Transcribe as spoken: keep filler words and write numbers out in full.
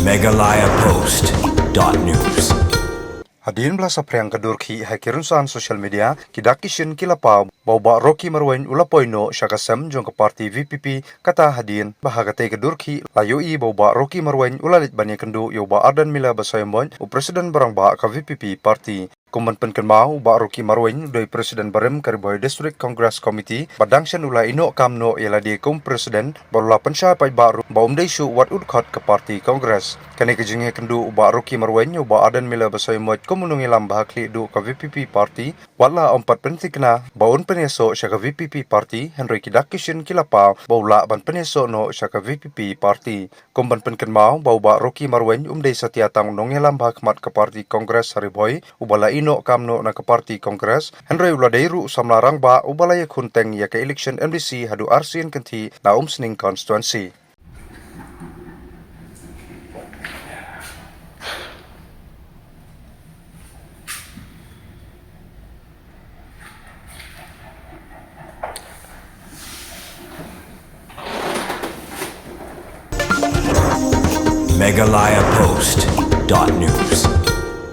Meghalaya Post dot news. Hadien ba la saphriang ka dur khih ha ki rynsan social media, ki dak ki shin ki la paw ba u Bah Rocky Marwein u la poi noh sha ka sem jong ka party V P P, kata hadien ba ha katei ka dur khih la ïohi ba u Bah Rocky Marwein u la leit ban ïakynduh ïa u Bah Ardent Miller Basaiawmoit, u president ba rangbah ka V P P party. Kum ban pynkynmaw, u Bah Rocky Marwein u dei president barim ka Ri Bhoi District Congress Committee, bad dang shen u la ïeh noh kam noh ïa lade kum president, bad u la pynshai paidbah ruh ba um dei shuh wat u dkhot ka party Congress. Kane ka jingïakynduh u Bah Rocky Marwein ïa u Bah Ardent Miller Basaiawmoit kum u nongïalam ba ha khlieh duh ka V P P party, wat la ym pat pynthikna ba un pynïasoh sha ka V P P party, hynrei ki dak ki shin ki la paw ba u lah ban pynïasoh noh sha ka V P P party. Kum ban pynkynmaw ba u Bah Rocky Marwein um dei satia tang u nongïalam ba ha khmat ka party Congress ha Ri Bhoi uba la ïeh noh kam noh na ka party Congress, hynrei u la dei ruh u samla rangbah uba la ïakhun teng ïa ka election M D C haduh arsien kynthih na Umsning constituency. Meghalaya Post dot news.